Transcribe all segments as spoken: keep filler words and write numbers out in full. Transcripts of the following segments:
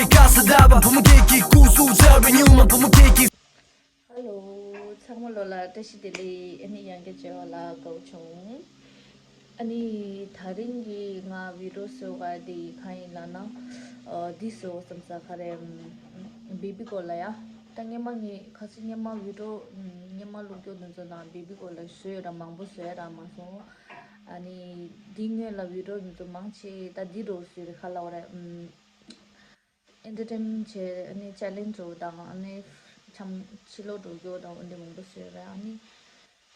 ཀ་ས་ད་བ་བུ་མོ་སྐད་ཀྱི་སྐུ་གཟུགས་འཇའ་བའི་སྨྱུག་མ་བུ་མོ་སྐད་ཀྱི། ཧ་ལོ། ཚང་མ་ལོ་ལ་བཀྲ་ཤིས་བདེ་ལེགས། ཨ་ནི་ཡང་བསྐྱར་མཇལ་བ་ལ་དགའ་བོ་བྱུང་། ཨ་ནི་ད་རིང་གི་ང་བི་ཌིའོ་བཟོ་ག་དེ་གང་ཡིན་ལབ་ན། ཨ་འདི་བཟོ་བསམ་ས་ག་རེ། ཨམ་བེ་བི་སྐོར་ལ་ཡ། ད་སྔན་མ་ངས་ཁ་སང་སྔན་མ་བི་ཌིའོ་ཨམ་སྔན་མ་བླུགས་རྒྱུ་དེ་ཚོ་ནང་བེ་བི་སྐོར་ལ་བཟོས་ཡོད་ར། མང་པོ་བཟོས་ར་མ་སོང་། ཨ་ནི་འདི་སྔོན་ལ་བི་ཌིའོ་དེ་ཚོ་མང་ཆེ་ད་འདི་འདྲ་བཟོས་རེད། ག་ལབ་དགོས་རེད། ཨམ། ཨེན་ཊར་ཊེན་མེན་ཊི་བྱས། ཨ་ནི་ཆེ་ལེན་ཇི་འདྲ་བོ་དང་། ཨ་ནི་འཆམ་ཕྱི་ལོགས་འགྲོ་རྒྱུ་དང་། འོ་འདི་མང་པོ་བཟོས་རེད། ཨ་ནི་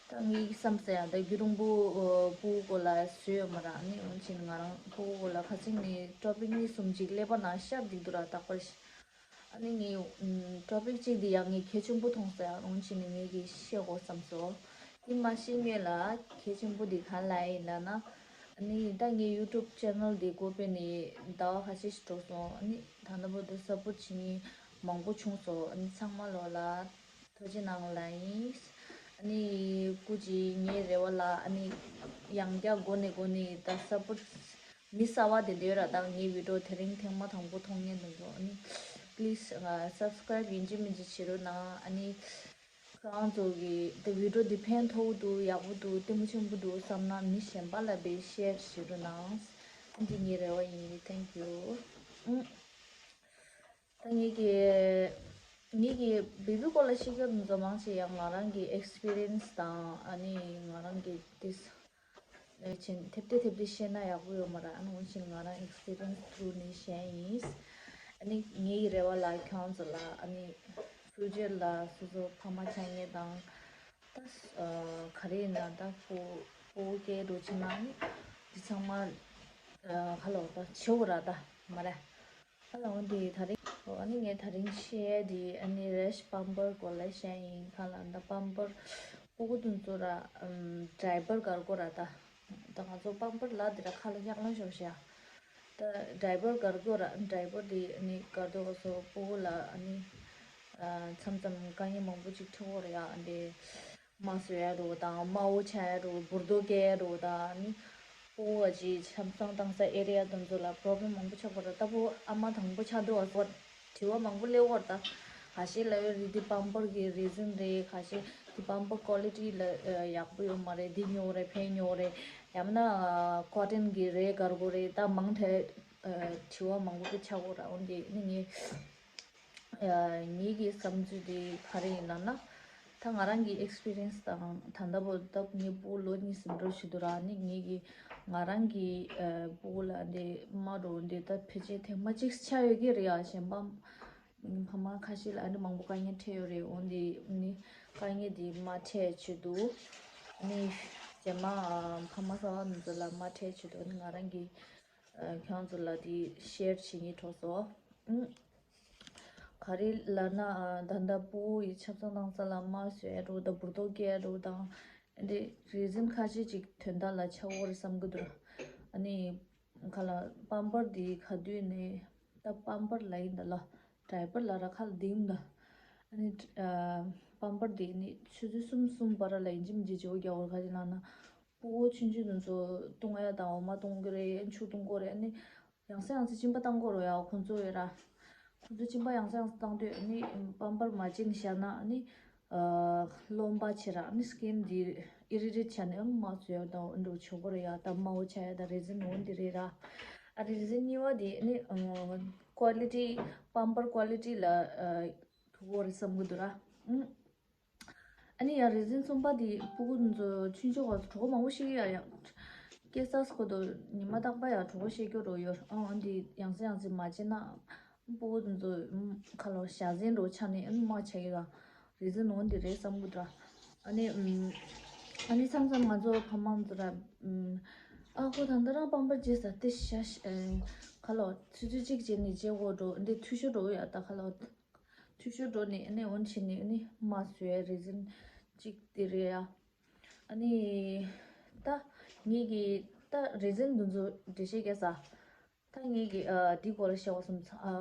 ད་ངས་བསམ་ས་ཡང་ད་རྒྱུན་རིང་པོ་ཨ་སྤུ་གུ་སྐོར་ལ་བཟོས་ཡོད་མ་རེད། ཨ་ནི་འོན་ཀྱང་ང་རང་སྤུ་གུ་སྐོར་ལ་ཁ་སང་ནས་ཊོ་པིག་གཉིས་གསུམ་ཅིག་ཀླད་པ་ནང་ཤར་བསྡད་འདུག་ར། རྟག་པར་ཨ་ནི་ངས་ཨམ་ཊོ་པིག་གཅིག་འདི་ཡང་ངས་གལ་ཆེན་པོ་མཐོང་ས་ཡང་། འོན་ཀྱང་ངས་ཀྱིས་བཤད་དགོས་བསམ་སོང་། དེ་མ་བཤད་སྔོན་ལ་གལ་ཆེན་པོ་འདི་གང་ལ་ཡིན་ལབ་ན། ཨ་ནི་ད་ངའི་ཡུ་ཊུབ་ཆེ་ནལ་འདི་འགོ་དཔེ་ནས་ཟླ་བ་ཁ་ཤས་ཤིག་འགྲོ་སོང་། ཨ་ནི་ད་ལྟ་བར་དུ་སཔོརྚ་བྱེད་མཁན་མང་པོ་བྱུང་སོང་། ཨ་ནི་ཚང་མ་ལོ་ལ་ཐུགས་རྗེ་གནང་ལབ་ཡིན། ཨ་ནི་སྐུ་མཁྱེན། ངའི་རེ་བ་ལ་ཨ་ནི་ཡང་བསྐྱར་འགོ་ནས་འགོ་ནས་ད་སཔོརྚ་མི་གསར་པ་དེ་འདྲ་ཡོད་ར། ད་ངའི་བི་ཌིའོ་དེ་རིང་ཐེངས་མ་དང་པོ་མཐོང་མཁན་དེ་ཚོ། ཨ་ནི་པི་ལི་སི་ཨ་སབ་སི་ཀ་རེབ་ཡིན་གཅིག་མིན་གཅིག་བྱེད་རོགས་གནང་། ཨ་ནི་ཁྱེད་རང་ཚོ་གི་དེ་བི་ཌིའོ་འདི་ཕན་ཐོགས་འདུག་ཡག་པོ་འདུག་ལྟད་མོ་ཆེན་པོ་འདུག་བསམ་ན་མི་གཞན་པ་ལ་བས་ཤེར་བྱེད་རོགས་གནང་། ཨ་འདི་ངའི་རེ་བ་ཡིན། Thank you། ཨུམ། ད་ངེད་ཀྱི་ངེད་ཀྱི་བེ་བི་སྐོར་ལ་བཤད་རྒྱུ་འདི་ཚོ་མང་ཆེ་ཡང་ང་རང་གི་ཨེག་སི་པི་རི་ཡན་སི་དང་། ཨ་ནི་ང་རང་གི་ཏིས་ཨེ་ཆེན་ཐེབས་ཏེ་ཐེབས་ཏེ་བཤད་ན་ཡག་པོ་ཡོད་མ་རེད། ཨ་ནི་འོན་ཀྱང་ང་རང་ཨེག་སི་པི་རི་ཡན་སི་ཐུ་རུ་ནས་བཤད་ཡིན། ཨ་ནི་ངའི་རེ་བ་ལ་ཁྱོད་ཚོ་ལ་ཨ་ནི་ཕིའུ་ཅར་ལ་སོ་སོ་ཕ་མ་ཆགས་མཁན་དང་། ད་ཨ་ག་རེ་ཡིན་ན་ད་ཕོ་ཕོ་སྐྱེས་འགྲོ་ཕྱིན་ན་ནི་འདི་ཚང་མ་ཨ་ཁ་ལོ་ད་བྱེད་དགོས་ར་ད་མ་རེད། ཨ་ལའོ་འདི་ད་རིང་ཨ་ནི་ངས་ད་རིང་བཤད་ཡས་འདི་ཨ་ནི་རེཤ་པམ་པར་སྐོར་ལ་བཤད་ཡིན། ག་ལབ་ན་པམ་པར་སྤུ་གུ་དེ་ཚོ་ར་ཨམ་ཌའི་པར་དགར་དགོས་ར་ད། ད་ང་ཚོ་པམ་པར་ལབ་འདི་ར་ཁ་ལ་གཡག་ལ་ཤོར་ཤག་ད་ཌའི་པར་དགར་དགོས་ར། ཌའི་པར་འདི་ཨ་ནི་དགར་དུས་སྐབས་སུ་སྤུ་གུ་ལ་ཨ་ནི་ཨ་མཚམས་མཚམས་དཀའ་ངལ་མང་པོ་ཅིག་འཕྲད་ཀྱི་ཡོད་རེད་ཡ། ཨ་འདི་རྨ་བཟོ་ཡ་འདྲ་བོ་དང་། རྨ་བོ་ཆགས་ཡ་འདྲ་བོ། འབུར་རྡོག་སྐྱེ་ཡ་འདྲ་བོ་དང་། ཨ་ནི་སྤུ་གུ་ཅིག་ཆམ་ཚང་བཏང་ས་ཨེ་རི་ཡ་དེ་ཚོ་ལ་པོ་རོབ་ལེམ་མང་པོ་ཆགས་ཀྱི་ཡོད་རེད། ད་སྤུ་གུ་ཨ་མ་དང་པོ་ཆགས་དུས་སྐབས་སུ་དྲི་བ་མང་པོ་སླེབས་ཀྱི་ཡོད་རེད། ད་ཁ་ཤས་ལབ་ཡོད་རེད་འདི་པམ་པར་གྱི་རི་ཛིན་རེད། ཁ་ཤས་འདི་པམ་པར་ཀོ་ལི་ཊི་ལ་ཡག་པོ་ཡོད་མ་རེད། འདི་ཉོ་རེད། ཕན་ཉོ་རེད། ཡང་ན་ཀོ་ཊོན་གྱི་རེད། དགར་དགོས་རེད། ད་མང་ཐལ། དྲི་བ་མང་པོ་ཆགས་ཀྱི་ཡོད་རེད། འོན་ཏེ་ཨ་ནི་ངས་ངེད་ཀྱི་བསམ་ཚུལ་དེ་ག་རེ་ཡིན་ལབ་ན། ད་ང་རང་གི་ཨེག་སི་པི་རི་ཡན་སི་དང་། ད་ལྟ་བར་ད་ངའི་སྤུ་གུ་ལོ་གཉིས་ཟིན་འགྲོ་བཞིན་འདུག་ར། ནི་ངེད་ཀྱི་ང་རང་གི་ཨ་སྤུ་གུ་ལ་འདི་རྨ་འདྲ་བོ་འདི་ད་ཕལ་ཆེར་ཐེངས་མ་གཅིག་ཆགས་ཡོད་ཀྱི་རེད་ཡ། གཞན་པ་ཕ་མ་ཁ་ཤས་ལ་ཨ་ནི་མང་པོ་དཀའ་ངལ་འཕྲད་ཡོད་རེད། འོན་ཏེ་ནི་དཀའ་ངལ་འདི་མ་འཕྲད་ཆེད་དུ་ནི་རྗེས་མ་ཕ་མ་གསར་པ་ཚོ་ལ་མ་འཕྲད་ཆེད་དུ་ནི་ང་རང་གི་ཨ་ཁྱོད་ཚོ་ལ་དེ་ཤེར་བྱེད་སྙིང་འདོད་སོང་། ཨུམ། ག་རེ་ལབ་ན་ཨ་ད་ལྟ་སྤུ་གུ་ཡི་ཆབ་གསང་བཏང་ས་ལ་རྨ་བཟོ་ཡ་འདྲ་བོ་དང་། འབུར་རྡོག་སྐྱེ་ཡ་འདྲ་བོ་དང་། ཨ་འདི་རི་ཛིན་ཁ་ཤས་ཅིག་དོན་དག་ལ་ཆགས་ཀྱི་ཡོད་རེད་བསམ་གྱི་འདུག་ར། ཨ་ནི་ག་ལབ་པམ་པར་འདི་ག་དུས་ནས་ད་པམ་པར་ལབ་ཡིན་ད་ལ། ཌའི་པར་ལབ་ར་ཁ་ལ་འདི་ཡིན་ད། ཨ་ནི་ཨ་པམ་པར་འདི་ནི་ཆུ་ཚོད་གསུམ་གསུམ་བར་ལ་ཡིན་གཅིག་མིན་གཅིག་བརྗེ་པོ་རྒྱག་དགོས་རེད། ག་རེ་ལབ་ན་སྤུ་གུ་ཆུང་ཆུང་དེ་ཚོ་བཏུང་ཡ་དང་། འོ་མ་བཏུང་གི་རེད། ཆུ་བཏུང་དགོས་རེད། ཨ་ནི་ཡང་སེ་ཡང་སེ་གཅིན་པ་བཏང་དགོས་རེད་ཡ། ཁོང་ཚོ་ཡོད་ར། ཁོང་ཚོ་གཅིན་པ་ཡང་སེ་ཡང་སེ་བཏང་དུས་ཨ་ནི་པམ་པར་མ་བྱིན་བཞག་ན་ཨ་ནི་ཨ་རློན་པ་བྱེད་ར། ཨ་ནི་སི་ཀིན་འདི་ཨི་རི་ཊེཊ་བྱས་ནས་ཨ་ནི་རྨ་བཟོ་ཡ་དང་འདྲ་བོ་བྱེད་ཀྱི་ཡོད་རེད་ཡ། ད་རྨ་བོ་ཆགས་ཡ་དང་རི་ཛིན་འོ་འདི་རེད་ར། ཨ་རི་ཛིན་གཉིས་པ་དེ་ཨ་ནི་ཨ་ཀོ་ལི་ཊི་པམ་པར་ཀོ་ལི་ཊི་ལ་ཨ་ཐུག་གི་ཡོད་རེད་བསམ་གྱི་འདུག་ར། ཨུམ། ཨ་ནི་ཡང་རི་ཛིན་གསུམ་པ་དེ་སྤུ་གུ་དེ་ཚོ་ཆུང་ཆུང་བ་གྲོད་ཁོག་མང་པོ་བཤལ་གྱི་ཡོད་ཡ། སྐྱེས་ཚར་སྐོར་དུ་ཉི་མ་རྟག་པར་ཡང་གྲོད་ཁོག་བཤལ་རྒྱུ་འདྲ་བོ་ཡོད། ཨ་འོ་འདི་ཡང་སེ་ཡང་སེ་མ་བྱས་ན་སྤུ་གུ་དེ་ཚོ་ཁ་ལོ་ཞ་ཟན་འདྲ་བོ་ཆགས་ནས་ཨ་ནི་རྨ་ཆགས་ཀྱི་ཡོད་ར། རི་ཛིན་འོ་འདི་རེད་བསམ་གྱི་འདུག་ར། ཨ་ནི་ཨ་ནི་མཚམས་མཚམས་ང་ཚོ་ཕ་མ་ཚོ་ར་ཨ་ཁོ་ད་ལྟ་རང་པམ་པར་བརྗེས་ས་དེ་ཤ་ཤ་ཁ་ལོ་ཆུ་ཚོད་གཅིག་བྱས་ནས་བརྗེ་དགོས་འདྲ་བོ། འདི་འཐུས་ཤོར་འདྲ་བོ་ཡོད་ད་ཁ་ལོ། འཐུས་ཤོར་འགྲོ་ནས་ཨ་ནི་འོ་ན་བྱས་ནས་ཨ་ནི་རྨ་བཟོ་ཡ་རི་ཛིན་གཅིག་དེ་རེད་ཡ། ཨ་ནི་ད་ངེད་ཀྱི་ད་རི་ཛིན་དེ་ཚོ་འགྲེལ་བཤད་རྒྱག་ས། ད་ངེད་ཀྱི་ཨ་འདི་སྐོར་ལ་བཤད་དགོས་བསམ་ཚ། ཨ་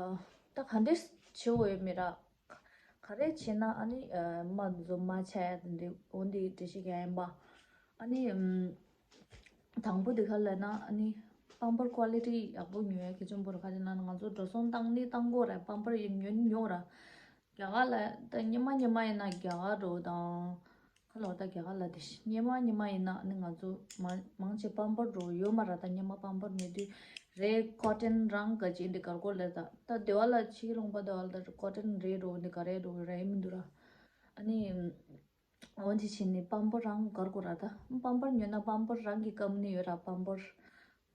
ད་ག་འདྲས་བྱེད་དགོས་ཡོད་མེད་ར། ག་རེ་བྱས་ན་ཨ་ནི་ཨ་རྨ་དེ་ཚོ་མ་ཆགས་ཡ་དེ་འདྲས་འོ་འདི་འགྲེལ་བཤད་རྒྱག་ཡིན་པ། ཨ་ནི་ཨམ་དང་པོ་དེ་ག་ལབ་ན་ཨ་ནི་ པམ་པར་ཀོ་ལི་ཊི་ཡག་པོ་ཉོ་ཡ་གལ་ཆེན་པོ་རེད། ག་རེ་ན་ང་ཚོ་འགྲོ་སོང་བཏང་ནི་བཏང་དགོས་རེད། པམ་པར་ཡིན་ཉོ་ནི་ཉོ་ར། རྒྱ་གར་ལ་ད་སྙེ་མ་སྙེ་མ་ཡིན་ན་རྒྱ་གར་འགྲོ་དང་། ཁ་ལོ་ད་རྒྱ་གར་ལ་དེ་སྙེ་མ་སྙེ་མ་ཡིན་ན་ནི་ང་ཚོ་མང་མང་ཆེ་པམ་པར་འགྲོ་ཡོད་མ་ར། ད་སྙེ་མ་པམ་པར་ཉོ་དུས་རེད། ཀོ་ཊོན་རང་ག་ཅིག་འདི་གར་གོ་ལེ། ད་ད་སྡེ་བ་ལ་ཕྱི་ལུང་པ་སྡེ་བ་ལ་ད་ཀོ་ཊོན་རེད་འགྲོ་འདི་ག་རེ་འགྲོ་རེད་མི་འདུག་ར། ཨ་ནི། འོན་ཏེ་ཕྱིན་ནས་པམ་པར་རང་གར་དགོས་ར། ད་པམ་པར་ཉོས་ན་པམ་པར་རང་གི་ཀམ་ནི་ཡོད་ར། པམ་པར་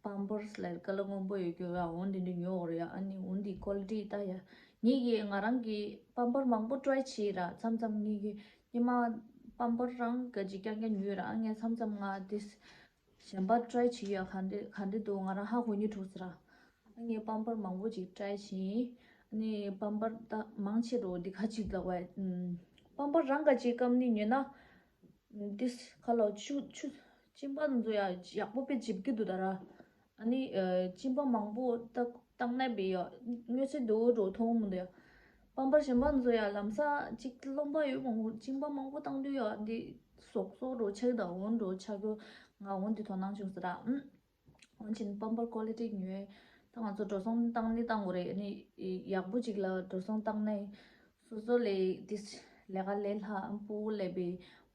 པམ་པར་ལ་ཀ་ལ་སྔོན་པོ་ཡོད་རྒྱུ་ར། འོན་ཏེ་འདི་ཉོ་དགོས་ར་ཡ། ཨ་ནི་འོན་ཏེ་ཀོ་ལི་ཊི་ད་ཡ། ངེད་ཀྱིས་ང་རང་གི་པམ་པར་མང་པོ་ཊ་རའི་བྱས་ར། མཚམས་མཚམས་ངེད་ཀྱིས་ཉི་མ་པམ་པར་རང་ག་ཅིག་རྐྱང་རྐྱང་ཉོས་ར། ཨ་ངས་མཚམས་མཚམས་ང་དེ་གཞན་པ་ཊ་རའི་བྱེད་ཡ། ག་འདྲ་ག་འདྲ་འདུག་ང་རང་ཧ་གོ་ནི་འདུག་ཟེར་ར། ངས་པམ་པར་མང་པོ་ཅིག་ཊ་རའི་བྱས། ཨ་ནི་པམ་པར་ད་མང་ཆེ་འགྲོ་འདི་ཁ་ཅིག་ལ་བ། པམ་པར་རང་ག་ཅིག་ཀམ་ནི་ཉོས་ན། འདི་ཁ་ལོ་ཆུ་ཆུ་གཅིན་པ་ཚོ་ཡ་ཡག་པོ་དཔེ་འཇིབ་ཀྱི་འདུག་ད་ར། ཨ་ནི་གཅིན་པ་མང་པོ་བཏང་ན་བི་ཡ་གནོད་འཚེ་འདུག་འགྲོ་མཐོང་མི་འདུག་ཡ། པམ་པར་གཞན་པ་ཚོ་ཡ་ལམ་སང་ཅིག་རློན་པ་ཡོད་མང་པོ་གཅིན་པ་མང་པོ་བཏང་དུས་ཡ་འདི་ཟོག་ཟོག་འགྲོ་ཆགས་ད་འོན་འགྲོ་ཆགས་རྒྱུ་ང་འོན་འདི་དོ་སྣང་བྱུང་ཟེར་ར། ཨུམ། འོན་ཀྱང་པམ་པར་ཀོ་ལི་ཊི་ཉོས། ད་ང་ཚོ་འགྲོ་སོང་བཏང་ནི་བཏང་དགོས་རེད། ཨ་ནི་ཡག་པོ་ཅིག་ལ་འགྲོ་སོང་བཏང་ནས་སོ་སོ་ལས་དེ་ལས་ཀ་ལས་སླ། ཨམ་སྤུ་གུ་ལས་པའི་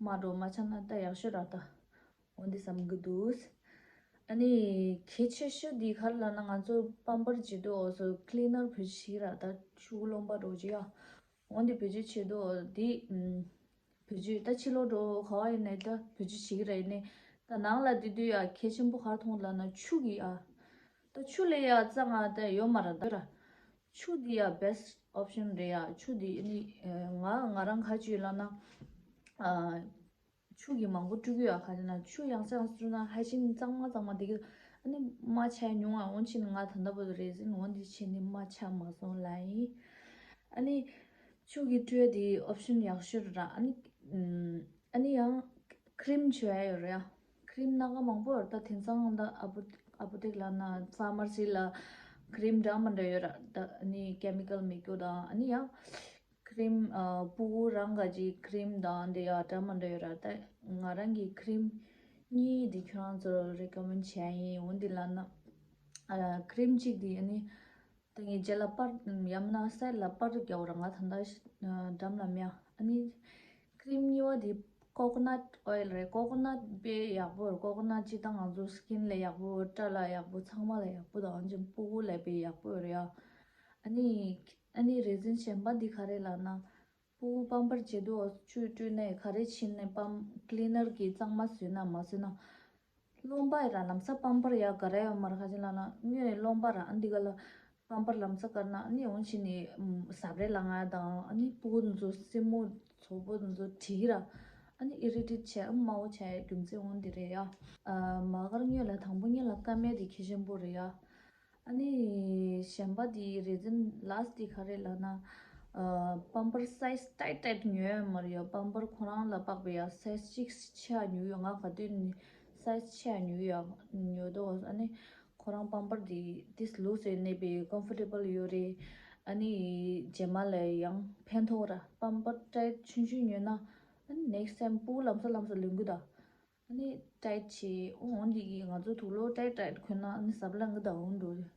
མ་འགྲོ་མ་ཆགས་ན་ད་ཡག་ཤོས་ར། ད་འོན་ཏེ་བསམ་གི་འདུག་ཨ་ནི་གལ་ཆེ་ཤོས་འདི་ག་རེ་ལབ་ན་ང་ཚོ་པམ་པར་བྱེད་དུས་འོ་ཚོ་ཀི་ལི་ནར་བེད་སྤྱོད་བྱེད་ར། ད་ཆུ་རློན་པ་འགྲོ་ཅིག་ཡ། འོན་ཏེ་བེད་སྤྱོད་བྱེད་དུས་འོ་འདི་ཨམ། བེད་སྤྱོད་ད་ཕྱི་ལོགས་འགྲོ་ག་བ་ཡིན་ནའི་ད་བེད་སྤྱོད་བྱེད་ཀྱི་རེད། ཡིན་ནའི་ད་ནང་ལ་བསྡད་དུས་ཡ་གལ་ཆེན་པོ་ག་རེ་མཐོང་ལབ་ན་ཆུ་གི་ཡ། ད་ཆུ་ལས་ཡ་རྩ་ང་ད་ཡོད་མ་རེད་ད་ར། ཆུ་འདི་ཡ་བེ་སི་ཊི་ཨོབ་ཤན་རེད་ཡ། ཆུ་འདི་ནི་ང་ང་རང་ག་ཅིག་ལབ་ན་ཨ། ཆུ་གི་མང་པོ་བཀྲུ་གི་ཡ། ག་ཅིག་ན་ཆུ་ཡང་སེ་ཡང་སེ་བཀྲུ་ན་ཧའི་ཇིན་གཙང་མ་གཙང་མ་བསྡད་ཀྱི། ཨ་ནི་རྨ་ཆགས་ཉུང་བ། འོན་ཀྱང་ང་ད་ལྟ་བར་དུ་རེ་ཟིན་འོན་ཏེ་ཕྱིན་ནི་རྨ་ཆགས་མ་སོང་ལབ་ཡིན། ཨ་ནི་ཆུ་གི་བཀྲུ་ཡ་དེ་ཨོབ་ཤན་ཡག་ཤོས་རེད་ར། ཨ་ནི་ཨམ། ཨ་ནི་ཡང་ཁི་རིམ་བྱོས་ཡ་ཡོད་རེད་ཡ། ཁི་རིམ་སྣ་ཁ་མང་པོ་ཡོད་རེད། ད་དེང་སང་ད་ཨ་བུ་ཨ་བུ་ཏིག་ལབ་ན་ཕ་མ་སི་ལ་ཁི་རིམ་འདྲ་མི་འདྲ་ཡོད་ར། ད་ཨ་ནི་ཀེ་མི་ཀལ་མེད་རྒྱུ་དང་། ཨ་ནི་ཡང་ཁི་རིམ་ཨ་སྤུ་གུ་རང་ག་ཅིག་ཁི་རིམ་དང་དེ་ཡ་འདྲ་མི་འདྲ་ཡོད་ར། ད་ང་རང་གི་ཁི་རིམ་གཉིས་དེ་ཁྱོད་རང་ཚོར་རེ་ཀོ་མེན་ཌི་བྱས་ཡིན། འོན་ཏེ་ལབ་ན་ཨ་ཁི་རིམ་གཅིག་དེ་ཨ་ནི་ད་ངས་རྗེས་ལ་པར་ཡང་ན་སའེ་ཌི་ལ་པར་རྒྱག་ར། ང་ད་ལྟ་འགྲམ་ལ་མེད། ཨ་ནི་ཁི་རིམ་གཉིས་པ་དེ་ཀོ་ཀོ་ནཊ་ཨོ་ཡིལ་རེད། ཀོ་ཀོ་ནཊ་དཔེ་ཡག་པོ་རེད། ཀོ་ཀོ་ནཊ་སྤྱིར་བཏང་ང་ཚོ་སི་ཀིན་ལ་ཡག་པོ། སྐྲ་ལ་ཡག་པོ། ཚང་མ་ལ་ཡག་པོ་དང་། འོན་ཀྱང་སྤུ་གུ་ལ་དཔེ་ཡག་པོ་རེད་ཡ། ཨ་ནི་ཨ་ནི་རེ་ཟིན་གཞན་པ་འདི་ག་རེ་ལབ་ན། སྤུ་གུ་པམ་པར་བྱེད་དུས་ཆུ་བཀྲུས་ནས་ག་རེ་བྱས་ནས་པམ་ཀི་ལི་ནར་གྱིས་གཙང་མ་བཟོས་ན་མ་བཟོས་ན། རློན་པ་ཡི་ར་ལམ་སང་པམ་པར་ཡ་ག་རེ་ཡོད་མ་རེད། ག་ཅི་ལབ་ན་དངོས་ནས་རློན་པ་ར། ཨ་འདི་ག་ལ་པམ་པར་ལམ་སང་བཀར་ན་ཨ་ནི་འོང་ཕྱིན་ནས་ཟབ་རེ་ལ་ང་དང་། ཨ་ནི་སྤུ་གུ་ཚོ་སེན་མོ་ཚོ་པོ་ཚོ་བྲིས་ར། ཨ་ནི་ཨི་རི་ཊེཊ་བྱས་དམའ་བོ་བྱས་རྒྱུ་མཚན་འོང་འདི་རེད་ཡ། མ་གར་དངོས་ལ་དང་པོ་ངེད་ལ་ཀ་མེད་དེ་གལ་ཆེན་པོ་རེད་ཡ། ཨ་ནི་གཞན་པ་དེ་རེ་ཟིན་ལཱ་སི་ཊི་དེ་ག་རེ་ལབ་ན། ཨ་པམ་པར་སའི་ཛི་ཊའིཊ་ཊའིཊ་ཉོ་ཡ་མ་རེད་ཡ། པམ་པར་ཁོ་རང་ལ་དཔག་པའི་ཡ་སའི་ཛི་གཅིག་ཆེ་ཡ་ཉོ་ཡ། ང་ག་དུས་ནས་སའི་ཛི་ཆེ་ཡ་ཉོ་ཡ་ཉོ་དོ། ཨ་ནི་ཁོ་རང་པམ་པར་དེ་དེ་ལུགས་སུ་གནས་པའི་ཀོམ་ཕོར་ཊེ་བལ་ཡོད་རེད། ཨ་ནི་རྗེས་མ་ལ་ཡང་ཕན་ཐོགས་ར། པམ་པར་ཊའིཊ་ཆུང་ཆུང་ཉོས་ན་ཨ་ནི་ནེག་སི་ཊའིམ་སྤུ་གུ་ལམ་སང་ལམ་སང་ལོན་གི་ད། ཨ་ནི་ཊའིཊ་བྱས། འོ་འོ་འདི་གིས་ང་ཚོ་དུག་ལོག་ཊའིཊ་ཊའིཊ་གོན་ན་ཨ་ནི་ཟབ་ལ་ང་ད་འོང་འགྲོ་རེད།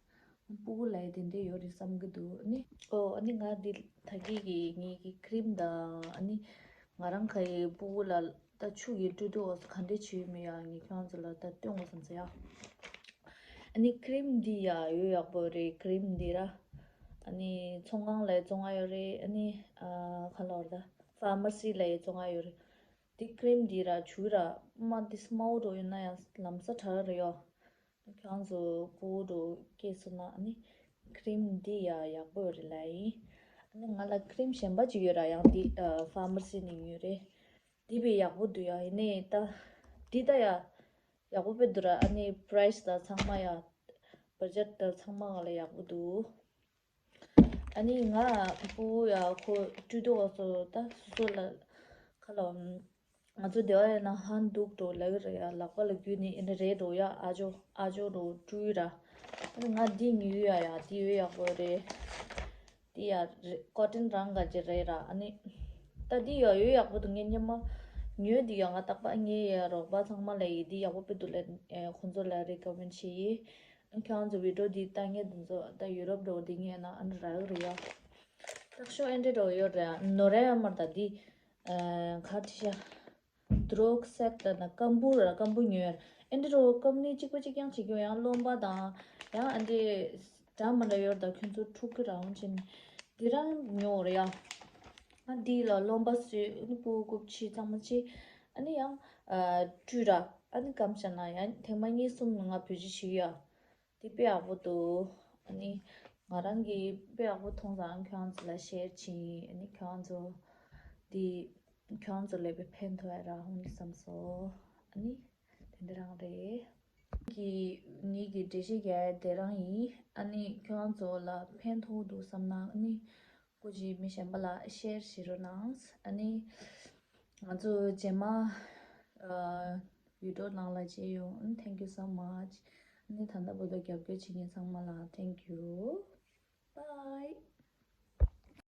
སྤུ་གུ་ལ་ཡི་དེ་འདྲ་ཡོད་རེད་བསམ་གི་འདུག་ཨ་ནི་ཨོ་ཨ་ནི་ང་འདི་ད་གི་གི་ངེད་ཀྱི་ཁི་རིམ་དང་། ཨ་ནི་ང་རང་ག་ཡི་སྤུ་གུ་ལ་ད་ཆུ་གི་བཀྲུ་དུས་འོ་ག་འདྲ་བྱས་ཡོད་མེད་ཡ་ངས་ཁྱོད་རང་ཚོ་ལ་ད་སྟོན་དགོས་བསམ་ཚེ་ཡ། ཨ་ནི་ཁི་རིམ་འདི་ཡ་ཡོད་ཡག་པོ་རེད། ཁི་རིམ་འདི་ར་ཨ་ནི་ཚོང་ཁང་ལ་བཙོང་ཡ་ཡོད་རེད། ཨ་ནི་ཨ་ག་ལབ་ར་ད་ཕ་མ་སི་ལ་ཡི་བཙོང་ཡ་ཡོད་རེད། དེ་ཀི་རིམ་འདི་ར་བྱུག་ར་མ་དེ་དམའ་བོ་འགྲོ་ཡོད་ན་ཡང་ལམ་སང་དྲག་རེད་ཡོ། ཁྱེད་རང་ཚོ་སྤུ་གུ་འགྲོ་སྐྱེས་སོང་ན་ཨ་ནི་ཀི་རིམ་འདི་ཡ་ཡག་པོ་རེད་ལ་ཡིན། ཨ་ནི་ང་ལ་ཀི་རིམ་གཞན་པ་ཅིག་ཡོད་ར། ཡང་འདི་ཕ་མ་སི་ནས་ཉོས་རེད། འདི་བས་ཡག་པོ་འདུག་ཡ། ཡིན་ནའི་ད་འདི་ད་ཡ་ཡག་པོ་དཔེ་འདུག་ར། ཨ་ནི་པ་རའི་སི་ད་ཚང་མ་ཡ་བ་ཇེཊ་ད་ཚང་མ་ང་ལ་ཡག་པོ་འདུག་ཨ་ནི་ང་སྤུ་གུ་ཡ་ཁོ་བཀྲུས་དུས་འོ་ཚོ་ད་སོ་སོ་ལ་ཁ་ལོ་ང་ཚོ་སྡེ་བ་ཡ་ན་ཧན་དུག་འགྲོ་ལབ་ཀྱི་རེད་ཡ། ལག་པ་ལ་བརྒྱུས་ནས་ཨེ་འདྲ་རེད་འགྲོ་ཡ། ཨ་ཇོ་ཨ་ཇོ་འགྲོ་བཀྲུས་ར། ཨ་ནི་ང་འདི་ཉོས་ཡ་ཡ་འདི་ཡོད་ཡག་པོ་རེད། འདི་ཡ་རེད། ཀོ་ཊོན་རང་ག་ཅི་རེད་ར། ཨ་ནི་ད་འདི་ཡ་ཡོད་ཡག་པོ་འདུག་ངས་སྔོན་མ་ཉོས་འདི་ཡ་ང་རྟག་པ་ངའི་ཡ་རོགས་པ་ཚང་མ་ལ་ཡི་འདི་ཡག་པོ་དཔེ་འདུག་ལབ་ཁོང་ཚོ་ལ་རེ་ཀོ་མེན་ཌི་བྱས་ཡི། ཁྱེད་རང་ཚོ་བི་ཌིའོ་འདི་ལྟ་མཁན་དེ་ཚོ་ད་ཡུ་རོབ་འགྲོ་འདི་ངས་ན་ཨ་ནི་རག་གི་རེད་ཡ། ཏག་ཤོ་ཨེ་འདྲ་འགྲོ་ཡོད་རེད་ཡ། ནོར་ཡ་མར་ད་འདི་གར་ཏི་ཤ་དྲོག་སེག་ད་ན་ཀམ་བུ་ར་ཀམ་བུ་ཉོས་ཨེ་འདྲ་འགྲོ་ཀམ་ནི་གཅིག་པ་གཅིག་རྐྱང་བྱེད་རྒྱུ་ཡང་རློན་པ་དང་ཡང་ཨ་འདྲ་འདྲ་མ་འདྲ་ཡོད་ད་ཁྱོད་ཚོ་འཁྲུག་གི་རང་ཕྱིན་འདི་རང་ཉོ་རེད་ཡ། ཨ་འདི་ལ་རློན་པ་བཟོས་ཨ་ནི་སྤུ་གུ་གུབ་ཕྱི་གཙང་མ་ཕྱི་ཨ་ནི་ཡང་བཀྲུས་ར་ཨ་ནི་སྐམ་བྱས་ན་ཡང་ཐེངས་མ་གཉིས་གསུམ་ང་བེད་སྤྱོད་བྱེད་ཀྱི་ཡ། འདི་དཔེ་ཡག་པོ་འདུག་ཨ་ནི་ང་རང་གིས་དཔེ་ཡག་པོ་མཐོང་ཙང་ཁྱོད་རང་ཚོ་ལ་ཤེར་བྱིན། ཨ་ནི་ཁྱོད་རང་ཚོ་འདི་ཁྱོད་རང་ཚོ་ལ་དཔེ་ཕན་ཐོགས་ཡ་རག་འོང་གི་བསམ་སོང་། ཨ་ནི་དེ་འདྲ་རང་རེད། གི་ནི་གི་འགྲེལ་བཤད་རྒྱག་ཡ་དེ་རང་ཡིན། ཨ་ནི་ཁྱོད་རང་ཚོ་ལ་ཕན་ཐོགས་འདུག་བསམ་ན་ཨ་ནི་སྐུ་མཁྱེན་མི་གཞན་པ་ལ་ཤེར་བྱེད་རོགས་གནང་། ཨ་ནི་ང་ཚོ་རྗེས་མ་ཨ་བི་ཌིའོ་ནང་ལ་མཇལ་ཡོང་། Thank you so much. ཨ་ནི་ད་ལྟ་བར་དུ་རྒྱབ་སྐྱོར་བྱེད་མཁན་ཚང་མ་ལ་thank you. Bye.